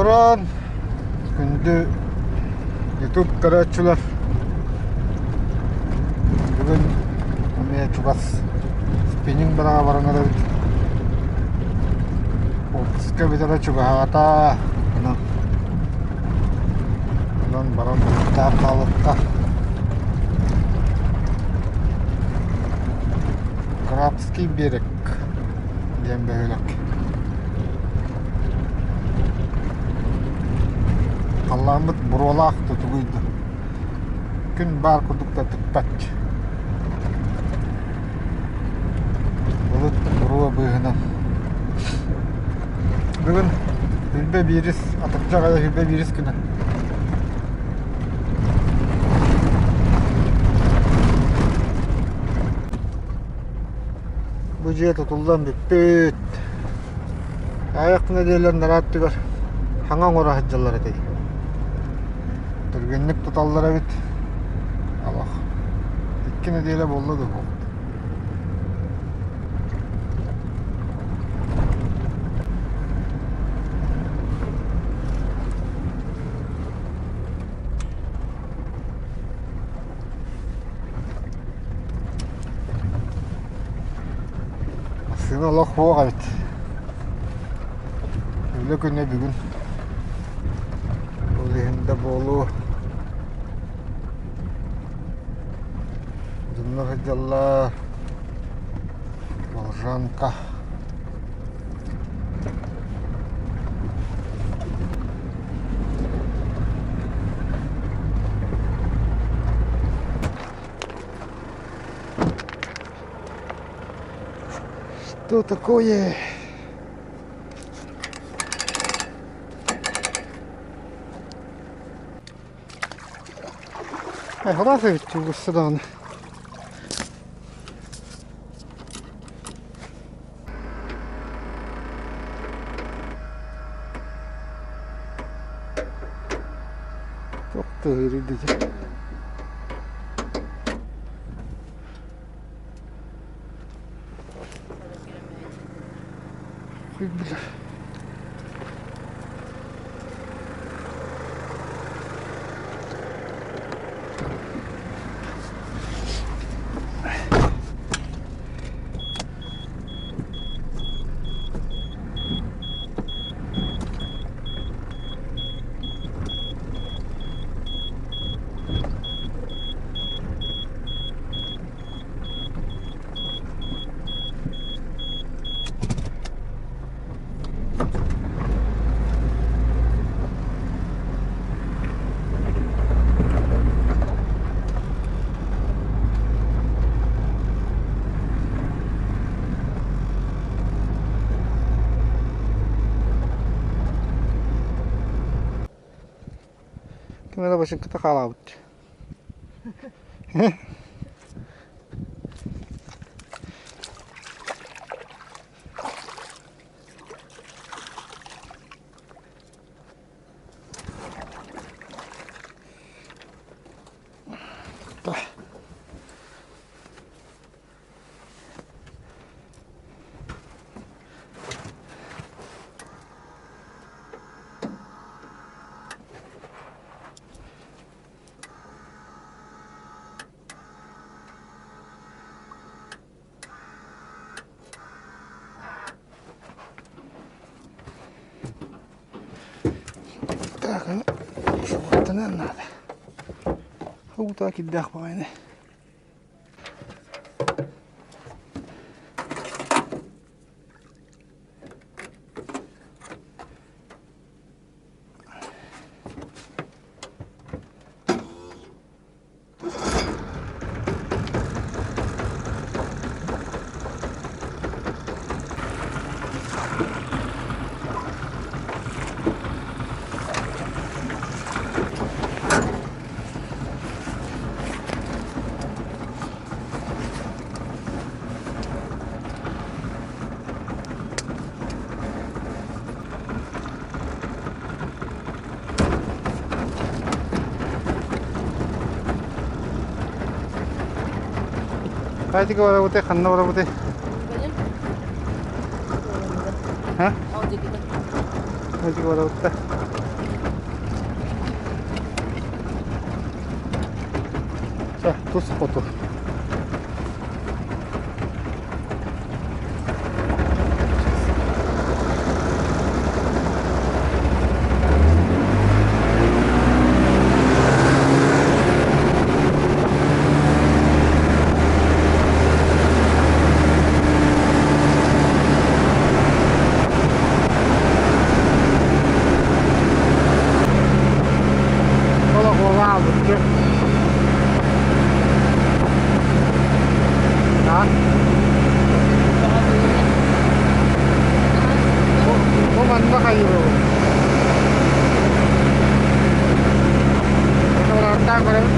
Олорон күндү YouTube көрөөччүлэр бүгүн эмиэ чугас спиннинг быраҕа баран эрэбит. Отпуска бүтэрэ чугаһаата. Онон онон баран бултаан хаалыахха. Крабский берег диэн бөһүөлэк. Халлааммыт буруолаах да тугуй да күн баар курдук да тыкпат. Былыт буруо быыһынан. Бүгүн Үлбэ биирис, атырдьах айа Үлбэ биирис күнэ. Бу дьиэ тутуллан бүппүт. Аҕыйах нэдиэлэ анараа өттүгэр саҥа оҥоро сылдьаллар этэ. Түргэнник туталлар эбит. Олох 2 нэдиэлэ буолла дуу Массыына олох суох эбит. Үлэ күнэ бүгүн. Ол иһин да буолуо. Дьоннор сылдьаллар. Волжанка. Что такое? Ыраас эбит чугуста даҕаны. Туох тыаһыырый дии. Бля. Ким эрэ бачыҥката хаалаабыт. Так, шабаттаныан наада. Уута кирдээх баҕайыны. Хайтыга барабытай, ханна барабытай? Ха? Хайтыга барабытта. Чэ, тус хоту. Бу манна хайыыбын. Туорааттаан көрөбүн.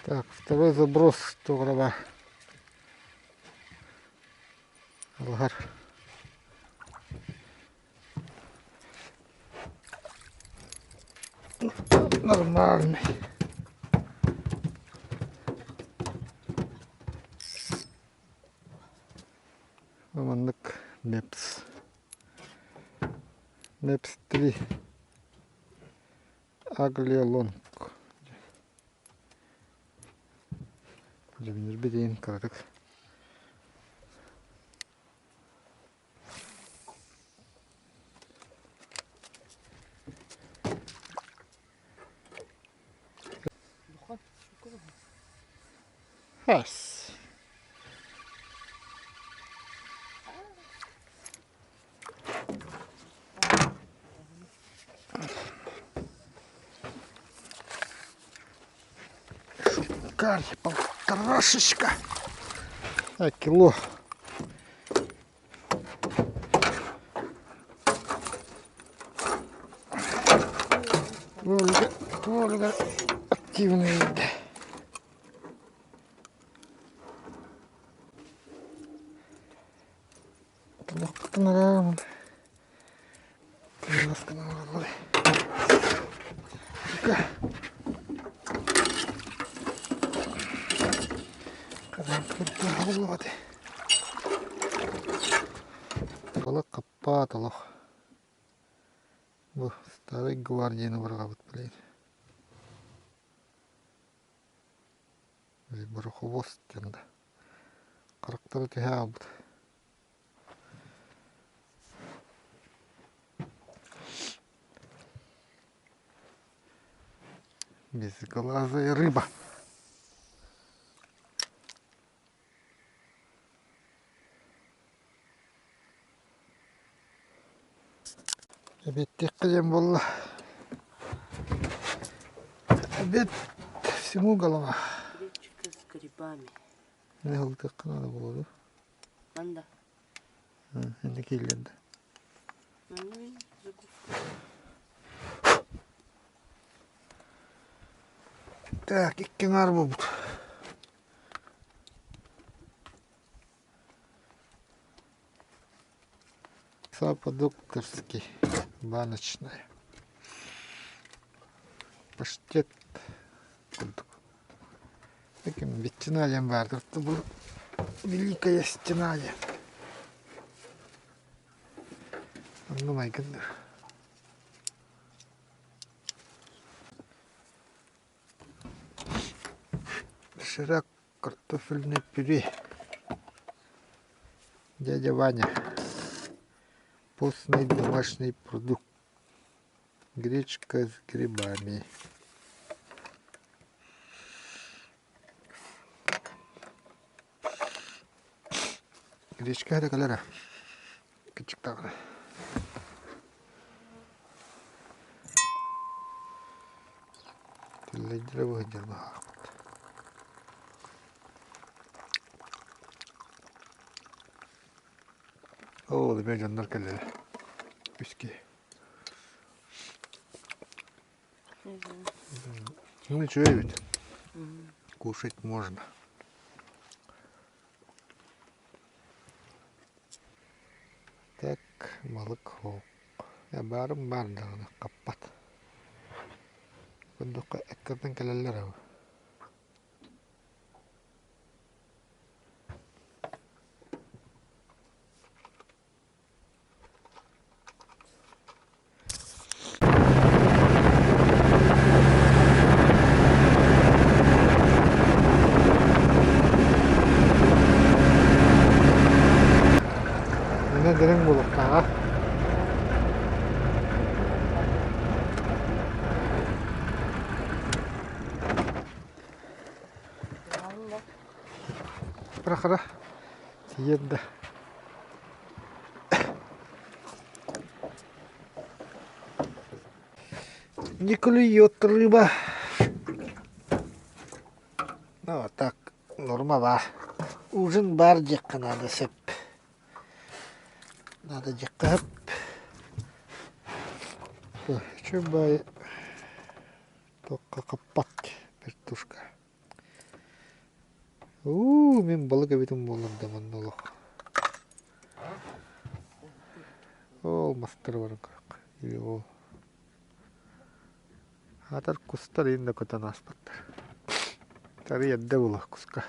Так, второй заброс тугураба. Алыһар. Нормальный. Маннык Мепс. Мепс 3. Аглиолонг. Дьүбүнүрбүт кыратык. Хас. Шукарь, полторашечка. А, кило. Ольга, Ольга активная. Балык хаппаат олох. Бу старый гвардияны быраҕабыт блин. Бараховоз диэн да. Харахтара түһэ хаалбыт. Безглазая рыба. Эбиэттиэххэ диэн буолла. Обед всему голова. Гречка с грибами. Не ылтыахха наада буолуо дуо? Манда. Инде киирдэ. Так, икки аҥаар буолбут. Сапа докторский, баночная. Паштет курдук. Таким ветчина диэн баар. Бу Великая стена диэн. Онно майгынныыр. Доширак картофельное пюре. Дядя Ваня. Постный домашний продукт. Гречка с грибами. Гречка это калера. Кычыктаҕына. Түллэйдэрэ быһыйдар быһаахпыт. Ол эмиэ дьоннор кэллилэр. Үс киһи. Ну ничего ведь. Кушать можно. Так, балык хоок. Баарым баар даҕаны хаппат. Курдукка эккирдэн кэлэллэр ау. Хара тиийэн да Не клюет рыба. Ну, а так, норма баар. Ужин баар диэххэ наада сөп. Наада диэххэ сөп. Үчүгэй туохха хаппат вертушка. Уу, мин балык эбитим буоллар да манна олох. Ол мастары баран көрөххө. Или ол. Аатар кустар иин да көтөн ааспаттар. Тары эрдэ буолуо куска.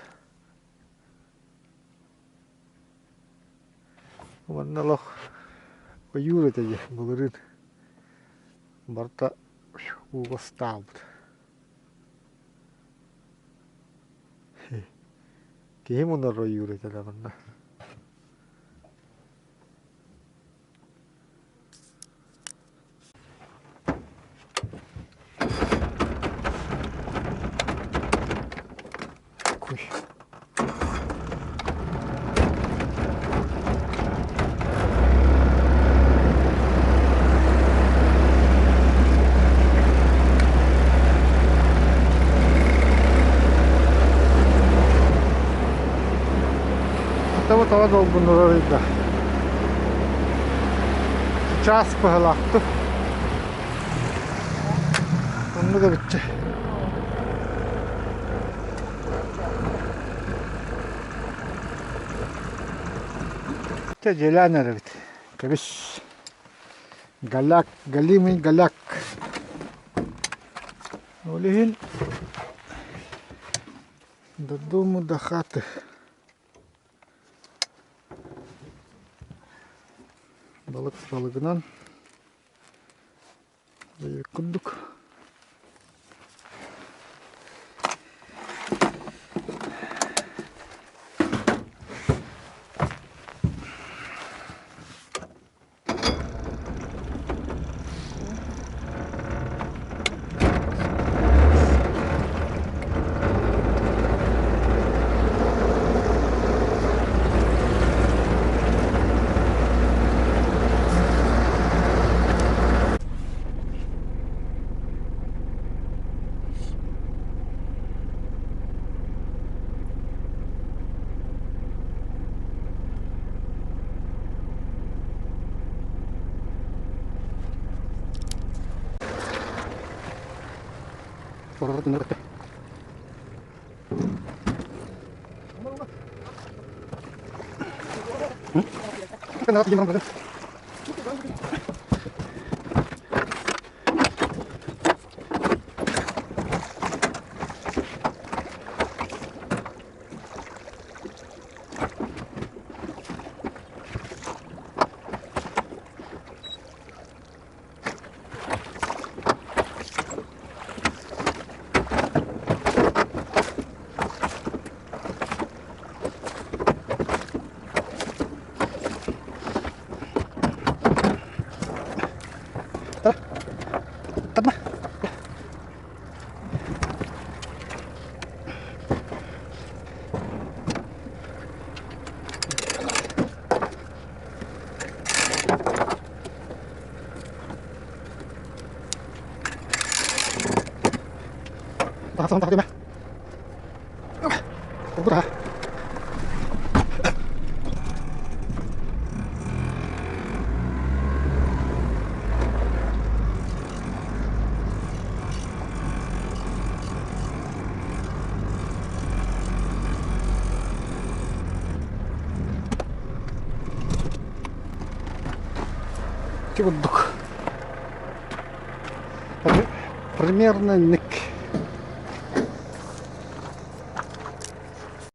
Манна олох ойуур этэ дии былырыын. Барыта ууга ыстаалбыт. Киһи мунар ойуур этэ да манна. Куй. Таба таба долгуннурар ыйда. Чаас быһалаахтык. Оннук эбитчэ. Чэ, дьиэлээн эрэбит. Кэбис. Голяк, галимый голяк. Ол иһин до дому, до хаты. Балык балыгынан курдук. Ити курдук. Примерно инник.